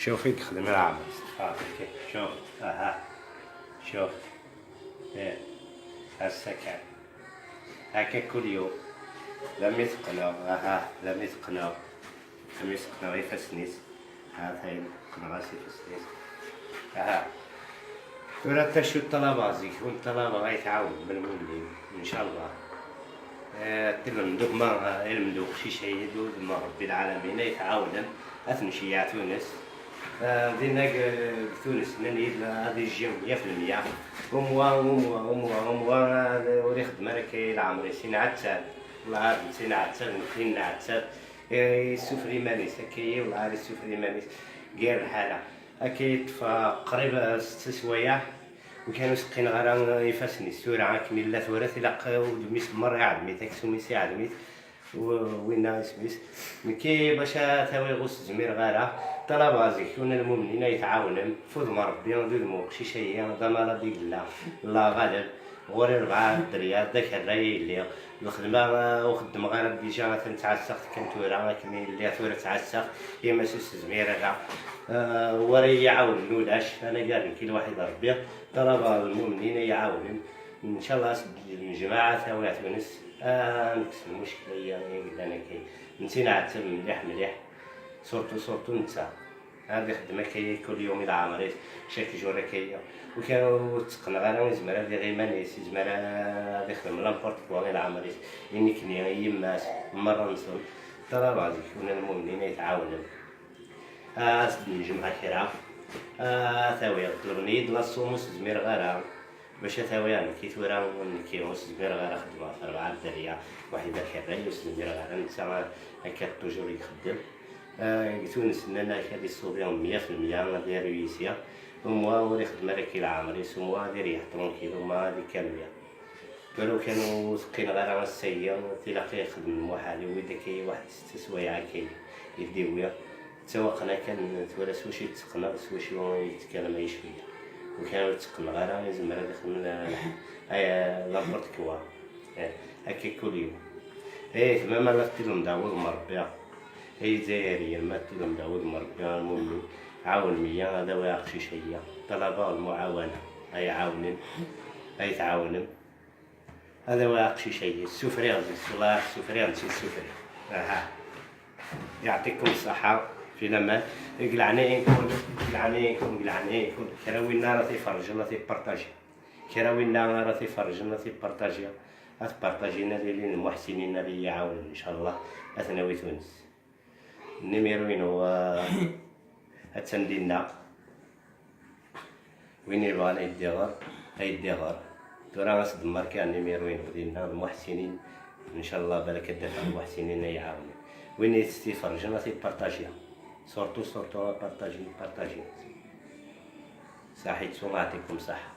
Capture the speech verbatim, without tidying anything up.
شوف كيف يخدم العمر. آه، كيف؟ شوف. اها. شوف. ايه. هسه كان. هكا كل يوم. لم يتقنوا. اها، لم يتقنوا. لم يتقنوا يفسنيس. ها ثاين. قنغاسي فسنيس. اها. ورا تشو الطلبة زيك، والطلبة غيتعاون بالمؤمنين، إن شاء الله. آه، تلم دوك ما، آه، علم دوك شي شهيد ودم ربي العالمين يتعاون. أثنشي يا تونس. آه، دينا ق-، تونس نني هذه الجيم مية في المية. وموا، وموا، وموا، وموا، آه، وري خدمة راكي العمري سين عتاب. الله عارف سين عتاب، سين عتاب. إيه، يسوفري مانيس، هكايا والله عارف يسوفري مانيس. غير الحالة. هكايا طفى قريب ست سوايع. وكانوا سقين غير يفاسني السورة، كمل لا ثورة، إلا ق-، ودميس مرة عدميت، أكسوميس عدميت. وينا اسميس. نكي باش تاوي غوس زمير غارة. طلبة زيكون المؤمنين يتعاونن. فوض ما ربي، دو دمو قشيشة هي، ضمانة ديك الله. الله غالب. غوري ربعة الدريا، ذاك الراي اللي. الخدمة وخدم غير ديجا تنتعسخت كنت ورا، كمي اللي ثورة تعسخت. يا ما سوس زمير غا. آه، وري يعاون نولاش، أنا قال لك الواحد ربي. طلبة المؤمنين يعاونن. إن شاء الله سد الجماعة ثاوي تونس. آه، نكس المشكلة هي، هي قلنا كي. نسينا عتب مليح مليح. صورتو، صورتو نتا. هذه خدمة كي كل يوم إلى عمريت. شاك جورة كي. وكانوا تقنا غير يزمر هذه غير مانيس، يزمر هذه خدمة لامبورت كوا إلى عمريت. إني كني يماس مرة نصل. ترى بعض يكون المؤمنين يتعاونوا. آه، سد نجمع كرا. آه، ثاوي طلبني يد لا صوموس زمير غيرها. باش ثاوي يعني كي ثورة نكي هوس زمير غير خدمة أربعة الدرية. واحد ذاك الرأي وس زمير غير نتا هكا توجور يخدم. آه، قلت له نسنى أنا كادي الصوبيا مية في المية غادي ريوسيا. وموا وري خدمة راكي العامر يسموها هادي ريح ترونكيل وما هادي كاملة. قالوا كانوا واثقين غير على السيا، تلاقي يخدم المحالي وإذا كاين واحد ست سوايع كاين يديويا. تسوقنا كان تولى سوشي يتسقنا، سوشي يتكلم أي شوية. وكان يتسقنا غير يزمر هذا يخدم أي لابورت كوا. إيه، هكا كل يوم. إيه، تمام، أنا قلت لهم داوود مربيا. إيه، جزائرية، ما قلت لهم داوود مربيا، المهم. عاون مية، هذا ويا أخشي شيء. طلبة المعاونة. أي عاونن. أي تعاونن. هذا هو أقشي شيء. السفري غزي، والله السفري غزي السفري. أها. يعطيكم الصحة. في الأمان. يقلعني يكون، يقلعني يكون، يقلعني يكون. كراوينا راه تيفرج، الله تيبارطاجي. كراوينا راه تيفرج، الله تيبارطاجي. أتبارطاجينا لي لين المحسنين اللي يعاونوا إن شاء الله. أثناوي تونس. النيميرو وين هو؟ هاتسان دينا. وين يبغى أنا يدي غر، يدي غر. ترى غاس دمر كان النيميرو وين هو دينا المحسنين. إن شاء الله بالك الدفع المحسنين يعاونوا. وين يستفرج أنا تيبارطاجيها. سورتو، سورتو، بارطاجي، بارطاجي. صحيت، يعطيكم صحة.